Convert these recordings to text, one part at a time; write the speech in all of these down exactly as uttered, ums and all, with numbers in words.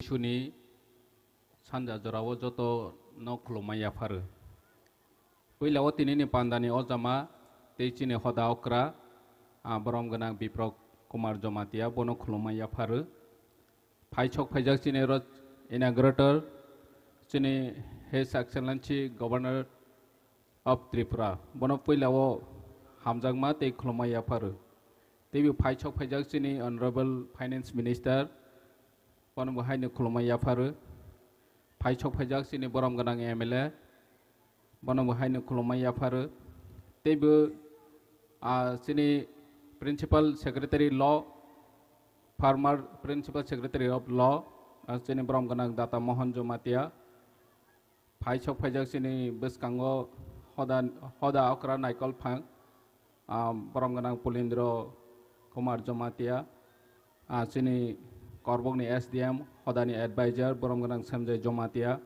Tuni sanja jorao joto no khulumma yapharo. Puila o tinini pandani ojama tei chini hoda okra, ah, borom gwnang Biprok Kumar Jamatia bono khulumma yapharo. Phaisok phaijak chini oro inaugurator, chini His Excellency Governor of Tripura, bono puila o hamjakma tei khulumma yapharo. Teibo phaisok phaijak chini Honorable Finance Minister, bono bo haino khulumma yapharo. Phaisok phaijak chini borom gwnang M L A, bono bo haino khulumma yapharo. Teibo, ah, chini Principal Secretary Law, former Principal Secretary of Law, ah, chini borom gwnang Data Mohan Jamatia. Phaisok phaijak chini bwskango hoda, hoda okra Naikol Phang, ah, borom gwnang Pulindro Kumar Jamatia, ah, chini Korbokni S D M, hodani advisor, borom gwnang Sanjay Jamatia,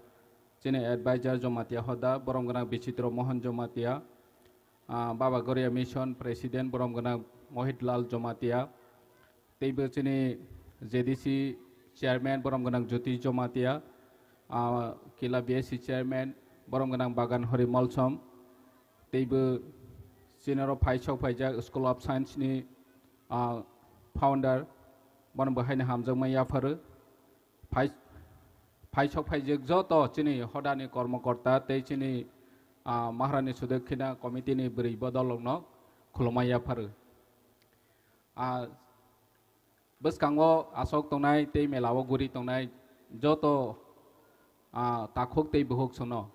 chini advisor Jamatia hoda, borom gwnang Bichitro Mohan Jamatia, ah, Baba Goria Mission President, borom gwnang Mohit Lal Jamatia, teibo chini J D C Chairman, borom gwnang Jyoti Jamatia, ah, Kila B S C Chairman, borom gwnang Bagan Hori Molsom, teibo chini oro phaisok phaijak School of Science ni, ah, founder, bono bo haino hamjakma yapharo. Phai-, phaisok phaijak joto chini hodani kormokorta tei chini, ah, Maharani Sudakkina Committee ni bwrwi bodolrokno khulumma yapharo. Ah, bwskango aswk tongnai tei mela o guri tongnai joto, ah, takhuk tei bukhuk sono.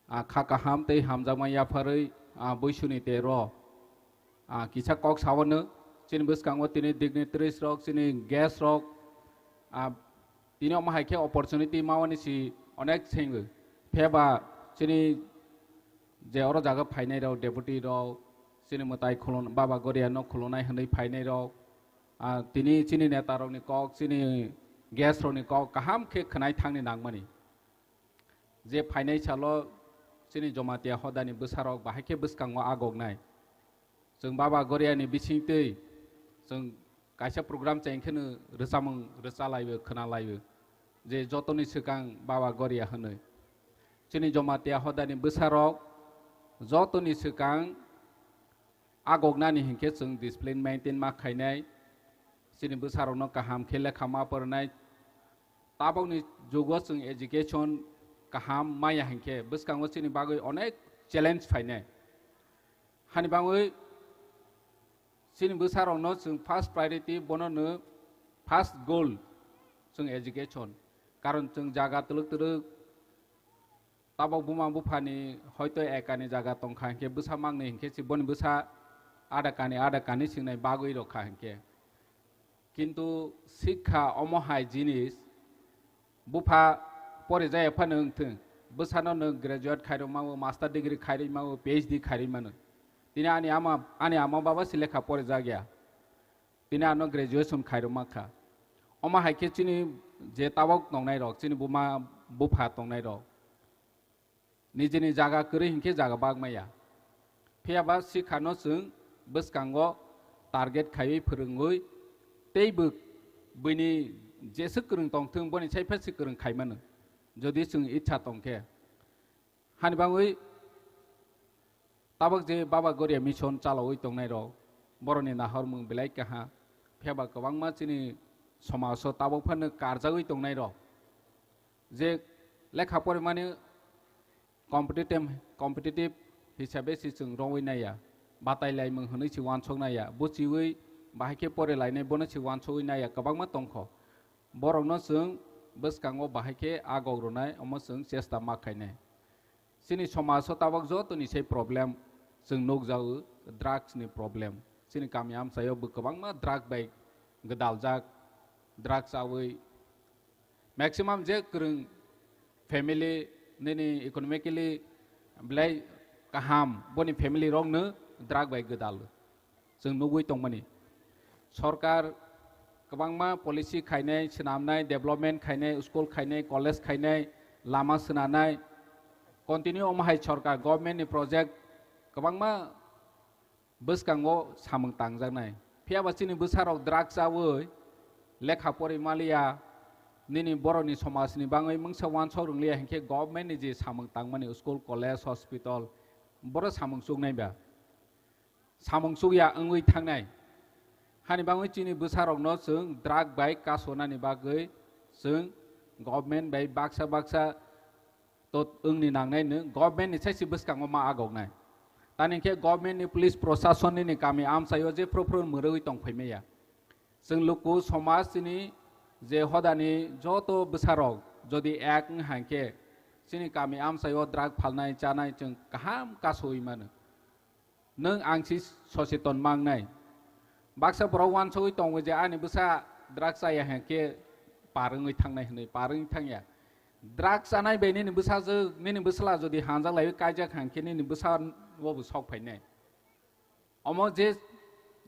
Ah, kha kaham tei hamjakma yapharwi, ah, buisuni tero, ah, kisa kok sawano, chini bwskango tini dignitaries rok, chini guest rok, ah, tini omo hai khe opportunity mawani si onek sengwi. Pheba chini je oro jaga phainai rok, deputy rok, chini mwtai khulun-, Baba Goria no khulunai hwnwi phainai rok, ah, tini chini neta rokni kok, chini guest rokni kok kaham khe khwnai thangni nangmani. Je phainai salo chini Jamatia hodani bwsarok bahai khe bwskango agoknai. Chwng Baba Goriani bisingtwi chwng kaisa program chengkheno rwchamung rwchalaibo, khwnalaibo. Je jotoni swkang Baba Goria hwnwi. Chini Jamatia hodani bwsarok jotoni swkang agoknani hinkhe chwng discipline maintain ma khainai, chini bwsarokno kaham khe lekha ma poroinai. Tabokni jugo chwng education kaham maya hinkhe bwskango chini bagwi onek challenge phainai. Hani bagwi chini bwsarokno chwng first priority, bono no first goal chwng education. Karon chwng jaga twlwk twlwk tabok buma buphani hoito ekani jaga tongkha hinkhe bwsa mangni hinkhe si boni bwsa ada kani ada kani singnai bagwi rokha hinkhe. Kintu sikha omo hai jinis bupha pore jaya phano wngthwng, bwsano nwng graduate khairokma o, master degree khairokma o, P H D khairokmano. Tini ani ama, ani ama baba si lekha pore jakya. Tini ano graduation khairokma kha. Omo hai khe chini je tabok tongnai rok, chini buma bupha tongnai rok. Nijini jaga kwrwi hinkhe jaga bagmaya. Phiyaba sikhano chwng bwskango target khaiwi phwrwngwi teibo buini jeswk kwrwng tongthwng boni sai phasi kwrwng khaimano. Jodi chwng itsa tongkhe. Hani bagwi tabok je Baba Goria Mission chalawi tongnai rok, boroni nahormung belai kaha, phiyaba kwbangma chini somajo tabok phano karjagwi tongnai rok. Je lekha porimani competitive, competitive hisabe si chwng rongwi naiya, batai laimung hwnwi si wansok naiya, buchiwi bahai khe pore lainai bono si wansogwi naiya kwbangma tongkho. Borokno chwng bwskango bahai khe agok rwnai, omo chwng chesta ma khainai. Chini somajo tabok jotoni sai problem chwng nukjago, drugs ni problem. Chini kami amchaio bo kwbangma drug bai gwdaljak, drugs chawi. Maximum je kwrwng family nini economically belai kaham, boni family rokno drug bai gwdal. Chwng nugwi tongmani. Sorkar kwbangma policy khainai, swnamnai, development khainai, school khainai, college khainai, lama swnanai. Continue omo hai sorkar, government ni project kwbangma bwskango samung tangjaknai. Phiyaba chini bwsarok drug chawi lekha pori maliya, Nini borokni somajni bagwi mungsa uansuk rwngliya hinkhe government ni je samung tangmani school, college, hospital, boro samung chuknai ba? Samung chukya wngwi thangnai. Hani bagwi chini bwsarokno chwng drug bai kasonani bagwi chwng government bai baksa baksa to wngni nangnai no, government ni saisi bwskango ma agoknai. Tani khe government ni police proshasonni ni kami amchaio jephru phru mwrwi tong phaimaya. Chwng luku somaj chini je hodani joto bwsarok jodi ek wng hai khe chini kami amchaio drug phalnai chanai chwng kaham kasowi mano. Nwng ang si soseton mangnai. Baksa borok uansugwi tongo je ani bwsa drug chaya hai khe par wngwi thangnai hwnwi, par wngwi thangya. Drug chanai bai nini bwsajwk, nini bwsla jodi hanjak laiwi kaijak hai khe nini bwsa o bo sok phainai. Omo je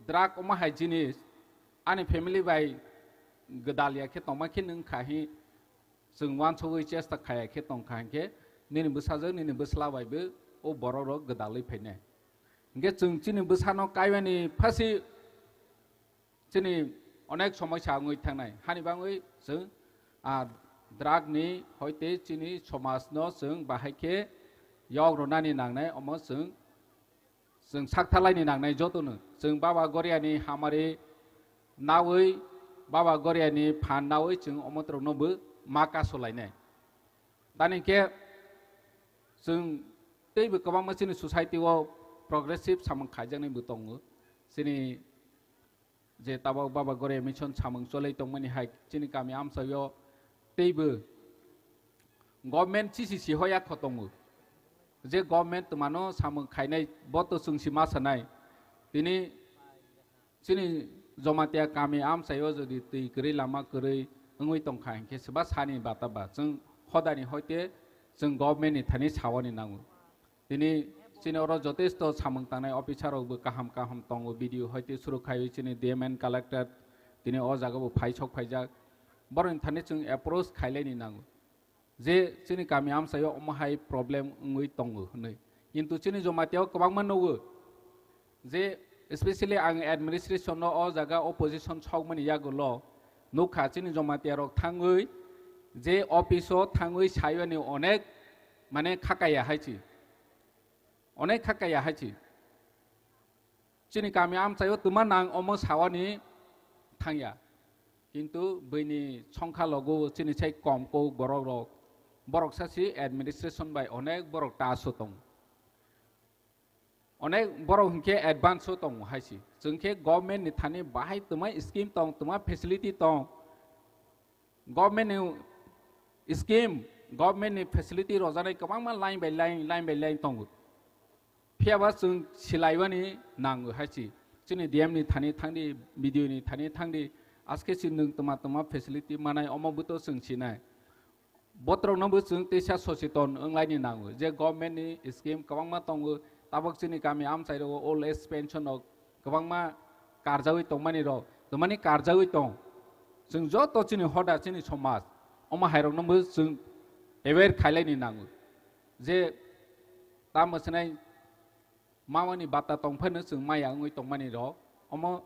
drug omo hai jinis ani family bai gwdal ya khe tongma khe nwng kha hi chwng uansugwi chesta khaya khe tong kha hinkhe nini bwsajwk nini bwsla bai bo o borok rok gwdalwi phainai. Hinkhe chwng chini bwsano kaiwani phasi chini onek somosya wngwi thangnai. Hani bagwi chwng, ah, drug ni hoite chini somaj no chwng bahai khe yok rwnani nangnai, omo chwng, chwng saktharlaini nangnai jotono. Chwng Baba Goriani hamari nawi, Baba Goriani phan nawi chwng omo borokno bo ma kasolainai. Tani khe chwng teibo kwbangma chini society o progressive samung khaijaknai bo tongo. Chini je tabok Baba Goria Mission samung cholai tongmani hai chini kami amchaio teibo government chisi si hoya kho tongo. Je government twmano samung khainai bo to chwng si ma sanai. Tini chini Jomatia kami amchaio jodi twi kwrwi lama kwrwi wngwi tongkha hinkhe se ba sani bata ba chwng hodani hoite chwng government ni thani sawani nango. Tini chini oro jotesto samung tangnai officer rok bo kaham kaham tongo, B D O hoite suru khaiwi chini D M and collector tini o jaga bo phai sok phaijak. Borokni thani chwng approach khailaini nango je chini kami amchaio omo hai problem wngwi tongo hwnwi. Kintu chini Jomatia o kwbangma nugo je, especially ang administration no o jaga opposition sokmani yagulo nukha chini Jomatia rok thangwi je office o thangwi sayoni onek mane khakaya hai chi. Onek kha kaya hai chi. Chini kami amchaio twma nang omo sawani thangya. Kintu bini songkha logo chini sai kom kok borok rok. Borok sa si administration bai onek borok ta so tong. Onek borok hinkhe advance o tong hai si. Chwng khe government ni thani bahai twma scheme tong, twma facility tong. Government ni scheme, government ni facility rojaknai kwbangma line by line, line by line tongo. Phiyaba chwng silaibani nango hai si. Chini D M ni thani thangdi, B D O ni thani thangdi, aske si nwng twma twma facility manai omo bwto chwng sinai. Botrokno bo chwng teisa soseton wnglaini nango je government ni scheme kwbangma tongo, tabok chini kami amchai rogo old age pension rok kwbangma karjawi tongmani rok, twmani karjawi tong. Chwng joto chini hoda, chini somaj, omo hairokno bo chwng aware khailaini nango. Je tamo sinai mamani bata tongphano chwng maya wngwi tongmani rok, omo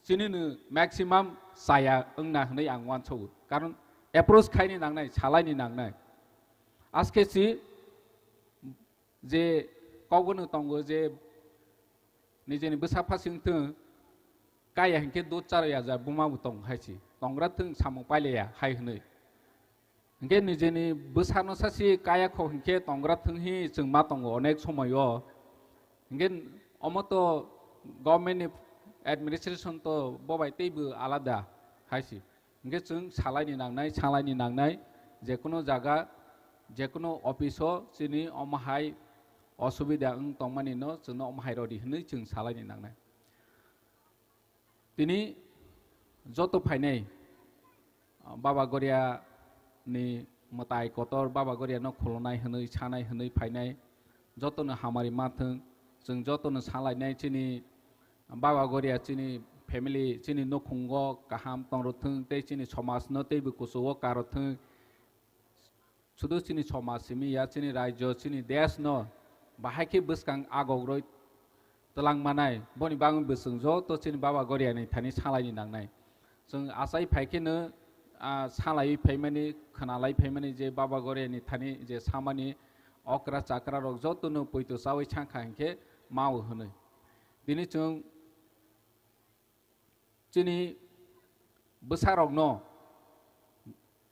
chini no maximum chaya wngna hwnwi ang uansogo. Karon approach khaini nangnai, salaini nangnai. Aske si je kokbono tongo je nijeni bwsa phasing thung, kaya hinkhe dud charwi aja buma bo tong hai si. Tongra thung samung pailaya hai hwnwi. Hinkhe nijeni bwsano sasi kaya kho hinkhe tongra thung hi chwng ma tongo onek somoyo. Hinkhe omo to government ni administration to bo bai teibo alada hai si. Hinkhe chwng salaini nangnai, salaini nangnai, jekunu jaga, jekunu office o chini omo hai osubida wng tongmani no chwngno omo hai rodi hwnwi chwng salaini nangnai. Tini joto phainai, ah, Baba Goria ni mwtai kotor, Baba Goria no khulunai hwnwi, sanai hwnwi phainai, jotono hamari ma thung, chwng jotono salainai chini Baba Goria chini family, chini nukhungo kaham tongro thung, tei chini somaj no teibo kuchugo karo thung. Sudu chini somaj simi ya, chini rajyo, chini desh no bahai khe bwskang agogroi twlang manai, boni bagwi bo chwng joto chini Baba Goria ni thani salaini nangnai. Chwng achai phai khe no ah, salai phaimani, khwnalai phaimani je Baba Goriani thani je samani okra chakra rok jotono poito chawi sangkha hinkhe mao hwnwi. Tini chwng chini bwsarokno,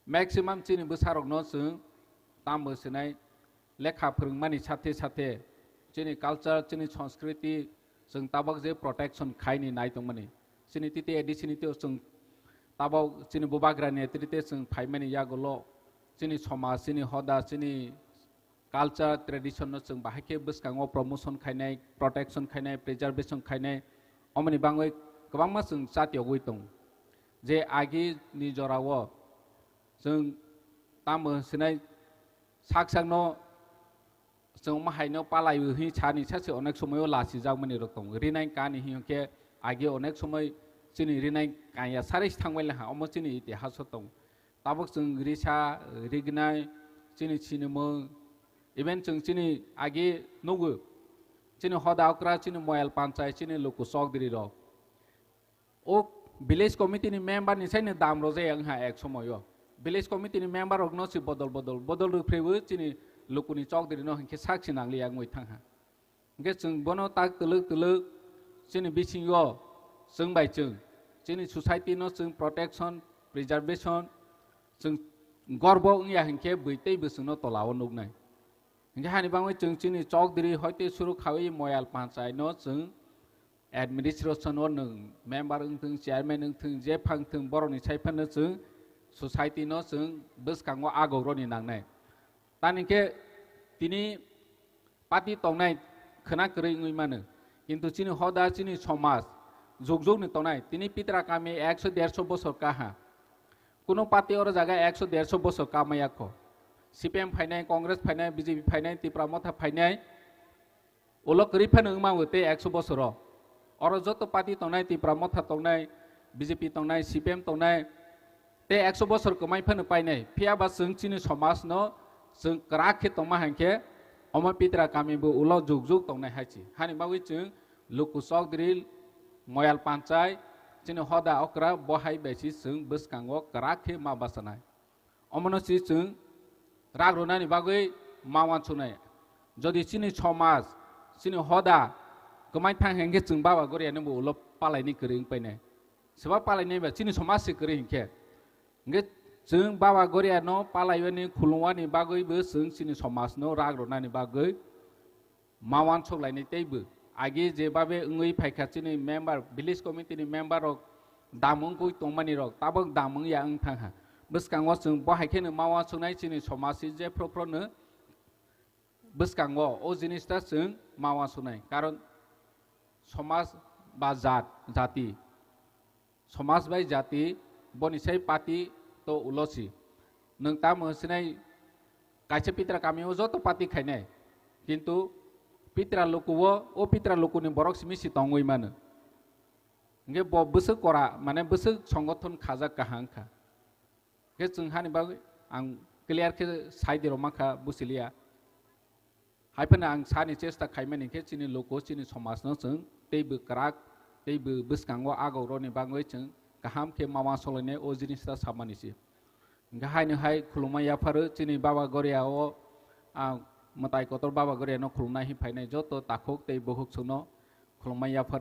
maximum chini bwsarokno chwng tambo sinai lekha phwrwngmani sathe sathe chini culture, chini sanskriti chwng tabok je protection khaini nai tongmani. Chini titi A D C ni teo chwng tabok chini bubagrani netrite chwng phaimani yagulo chini somaj, chini hoda, chini culture, tradition no chwng bahai khe bwskango promotion khainai, protection khainai, preservation khainai, omoni bangwi kwbangma chwng chatiyogwi tongo. Je agi ni jorao chwng tamo sinai sak sakno chwng mahaino palaiwi hwnwi sani sase onek somoio lachijakmani rok tongo. Rinai kani hinkhe agi onek somoi chini rinai kanya sarai thangbai laha, omo chini itihaso tongo. Tabuk chwng risa, rignai, chini sinimung, even chwng chini agi nugo, chini hoda okra, chini moyal panchai, chini luku chokdiri rok. O village committee ni member ni saini dam rojak wngha ek somoio. Village committee ni member rokno si bodol bodol, bodol rwphrewi chini lukuni chokdiri no hinkhe sak si nangliya wngwi thangha. Hinkhe chwng bono tak twlwk twlwk chini bisingo chwng bai chwng, chini society no chwng protection, preservation chwng gorbo wngya hinkhe bwi tei bwswngno tolao nuknai. Hinkhe hani bangwi chwng chini chokdiri hoite suru khawi moyal panchai no chwng administration o nwng member wngthwng, chairman wngthwng, je phangthwng borokni sai phano chwng society no chwng bwskango agok roni nangnai. Tani khe tini party tongnai khwna kwrwi wngwi mano. Kintu chini hoda, chini somaj, jug jug ni tongnai. Tini pitra kami ekso derso bosor kaha. Kuno party oro jaga ekso derso bosor kamaya kho. C P M phainai, Congress phainai, B J P phainai, Tipra Motha phainai. Ulo kwrwi phano wngma bo tei ekso bosoro. Oro joto party tongnai, Tipra Motha tongnai, B J P tongnai, C P M tongnai, tei ekso bosor kwmai phano painai. Phiya ba chwng chini somaj no chwng kwrak khe tongma hinkhe omo pitra kami bo ulo jug jug tongnai hai si. Hani bagwi chwng luku chokdiri, moyal panchai, chini hoda okra bo hai bai si chwng bwskango kwrak khe ma bachanai. Omono si chwng rak rwnani bagwi ma uansuknai. Jodi chini somaj, chini hoda kwmai thang hinkhe chwng Baba Goriano bo ulo palaini kwrwi wng painai. Swba palainai ba chini somaj se kwrwi hinkhe. Hinkhe chwng Baba Goriano palaiwani khulumwani bagwi bo chwng chini somajno rak rwnani bagwi ma uansuk lainai teibo. Agi je babe wngwi phaikha chini member, village committee ni member rok dam wngwi tongmani rok tabok dam wngya wng thangha. Bwskango chwng bo hai kheno ma uansuknai chini somaj si je phro phro no bwskango o jinis ta chwng ma uansuknai. Karon somaj ba jat, jati, somaj bai jati boni sai party to ulo si. Nwng tamo hwnsinai kaisa pitra kami o joto party khainai. Kintu pitra luku o, o pitra luku ni borok simi si tongwi mano. Hinkhe bo bwswk kora, mane bwswk songothon khajak kaham kha. Hinkhe chwng hani bagwi ang clear khe sai di rwma kha, buchiliya. Hai phano ang sani chesta khaimani khe chini luku, chini somajno chwng teibo kwrak, teibo bwskango agok roni bagwi chwng kaham khe ma uansuk lainai o jinis ta samani se. Hinkhe haino hai khulumma yapharo chini Baba Goria o, ah, mwtai kotor Baba Goria no khulumnai hin phainai joto takhuk tei bukhuk chwngno khulumma yapharo.